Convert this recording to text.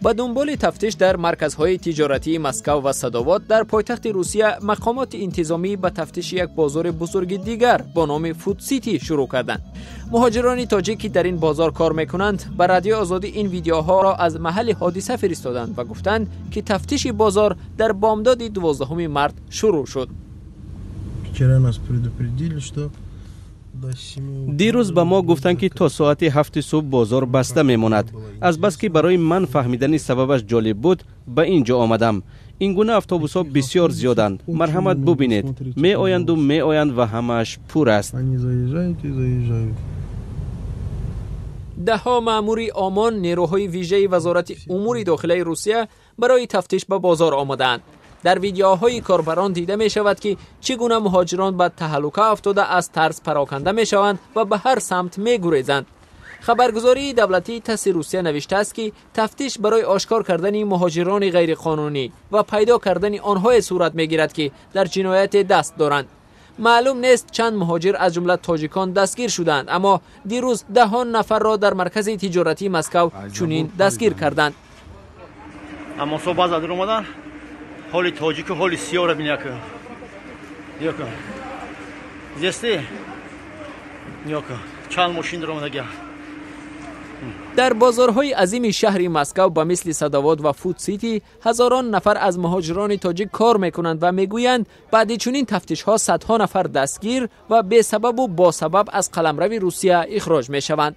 Ба дунболи тафтиш дар марказҳои тиҷоратии Москав ва Садовод дар пойтахти Русия, мақомоти интизомӣ ба тафтиши як бозори бузурги дигар бо номи Фудсити шурӯъ карданд. Муҳоҷирони тоҷик, ки дар ин бозор кор мекунанд, ба Радиои Озодӣ ин видеоҳоро аз маҳалли ҳодиса фиристоданд ва гуфтанд, ки тафтиши бозор дар бомдоди 12 март шурӯъ шуд. Вчера нас предупредили, что Дирӯз ба мо гуфтанд, ки то соати 7-и субҳ бозор баста мемонад. Азбаски барои ман фаҳмидани сабабаш ҷолиб буд, ба ин ҷо омадам. Ин гуна автобусҳо бисёр зиёданд. Марҳамат, бубинед, меоянду меоянд ва ҳамааш пур аст. Они заезжают и заезжают. Даҳҳо маъмури ОМОН, нерӯҳои вижаи Вазорати умури дохилаи Русия, барои тафтиш ба бозор омадаанд. Дар видеоҳои корбарон дида мешавад, ки чӣ гуна муҳоҷирон ба таҳлука афтода, аз тарс пароканда мешаванд ва ба ҳар самт мегурезанд. Хабаргузории давлатии ТАССи Русия навиштааст, ки тафтиш барои ошкор кардани муҳоҷирони ғайриқонунӣ ва пайдо кардани онҳое сурат мегирад, ки дар ҷинояте даст доранд. Маълум нест, чанд муҳоҷир, аз ҷумла тоҷикон, дастгир шуданд, аммо дирӯз даҳон нафарро дар маркази тиҷоратии Москав чунин дастгир карданд. Аммо со баъза дар омадан, ҳоли тоҷику ҳоли сиёра биняку ёку зести ёку чанд мошин дар омадагия. Дар бозорҳои азими шаҳри Москав ба мисли Садовод ва Фуд Сити ҳазорон нафар аз муҳоҷирони тоҷик кор мекунанд ва мегӯянд, баъди чунин тафтишҳо садҳо нафар дастгир ва бесабабу босабаб аз қаламрави Русия ихроҷ мешаванд.